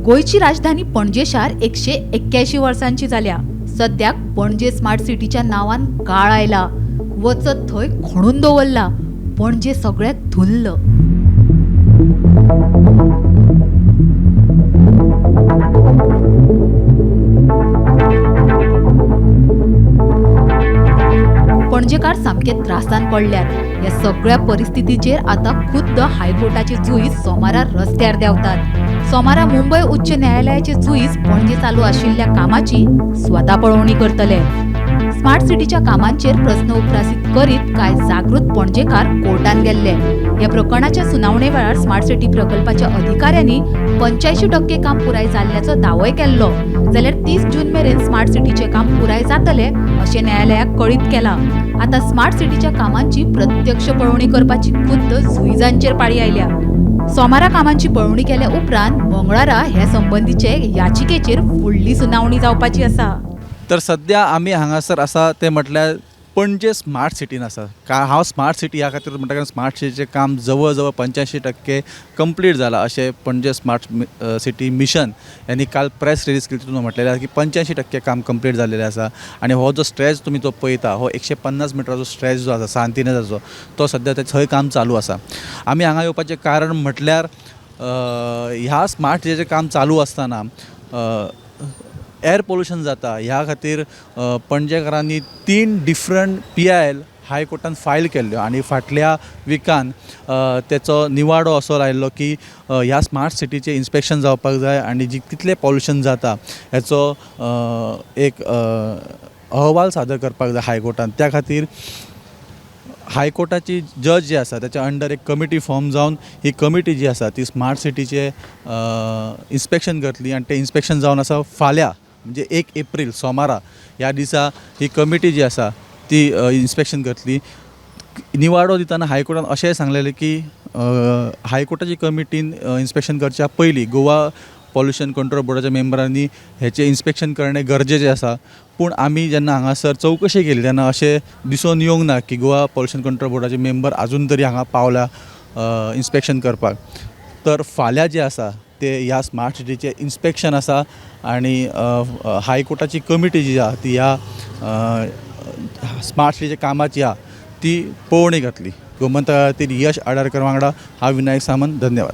गोंयची राजधानी पणजे शार 181 वर्सांची जाल्या. सद्याक पणजे स्मार्ट सिटीच्या नांवान काळ आयला. वचत थंय खणून दवरला. पणजे सगळ्याक धुल्ल. पणजेकार सामके त्रासान पडल्यात. ह्या सगळ्या परिस्थितीचेर आतां खुद्द हायकोर्टाचे जुईज सोमारा रस्त्यार देंवतात. सोमारा मुंबय उच्च न्यायालयाचे जुईज पणजे चालू आशिल्ल्या कामाची स्वता पळोवणी करतले. स्मार्ट सिटीच्या कामांचेर प्रस्न उप्रासीत करीत कांय जागृत पणजेकार कोर्टान गेल्ले. ह्या प्रकरणाच्या सुनावणे वेळार स्मार्ट सिटी प्रकल्पाच्या अधिकाऱ्यांनी 85% काम पुराय जाल्ल्याचो दावोय केल्लो. जाल्यार 30 जून मेरेन स्मार्ट सिटीचें काम पुराय जातलें अशें न्यायालयाक कळीत केलां. आतां स्मार्ट सिटीच्या कामांची प्रत्यक्ष पळोवणी करपाची खुद्द जुईजांचेर पाळी आयल्या. सोमारा कामांची पळोवणी केल्या उपरांत मंगळारा हे संबंदीचे याचिकेचेर फुडली सुनावणी जावपाची आसा. तर सद्या आमी हांगासर आसा तें म्हटल्यार पणजे स्मार्ट सिटीन आसा. हांव स्मार्ट सिटी ह्या खातीर म्हणटा कारण स्मार्ट सिटीचें काम जवळ जवळ 85% कंप्लीट जालां अशें पणजे स्मार्ट सिटी मिशन यांनी काल प्रेस रिलीज केली. तितून म्हटलेलें आसा की 85% काम कंप्लीट जाल्लेलें आसा आनी हो जो स्ट्रेच तुमी जो पळयता हो 150 मिटराचो स्ट्रेच जो आसा सांतिनेजाचो तो सद्या थंय काम चालू आसा. आमी हांगा येवपाचें कारण म्हटल्यार ह्या स्मार्ट सिटीचें काम चालू आसतना एअर पोल्युशन जाता. ह्या खातीर पणजेकारांनी 3 डिफरंट PIL हायकोर्टान फायल केल्ल्यो आनी फाटल्या विकान तेचो निवाडो असो लायल्लो की ह्या स्मार्ट सिटीचें इन्स्पेक्शन जावपाक जाय आनी जी कितलें पोल्युशन जाता हेचो एक अहवाल सादर करपाक जाय हायकोर्टान. त्या खातीर हायकोर्टाची जज जी आसा त्याच्या अंडर एक कमिटी फॉर्म जावन ही कमिटी जी आसा ती स्मार्ट सिटीचें इन्स्पेक्शन करतली आनी तें इन्स्पेक्शन जावन आसा फाल्यां म्हणजे 1 एप्रील सोमारा ह्या दिसा ही कमिटी जी आसा ती इन्स्पेक्शन करतली. निवाडो दितना हायकोर्टान अशेंय सांगलेलें की हायकोर्टाची कमिटीन इन्स्पेक्शन करच्या पयलीं गोवा पॉल्युशन कंट्रोल बोर्डाच्या मेंबरांनी हेचें इन्स्पेक्शन करणें गरजेचें आसा. पूण आमी जेन्ना हांगासर चवकशी केली तेन्ना अशें दिसून येवंक ना की गोवा पॉल्युशन कंट्रोल बोर्डाचे मेंबर आजून तरी हांगा पावल्या इन्स्पेक्शन करपाक. तर फाल्यां जें आसा ते ह्या स्मार्ट सिटीचें इन्स्पेक्शन आसा आनी हायकोर्टाची कमिटी जी आसा ती ह्या स्मार्ट सिटीच्या कामाची आहा ती पळोवणी घातली. गोमंतकातील यश आडारकर वांगडा हांव विनायक सामंत. धन्यवाद.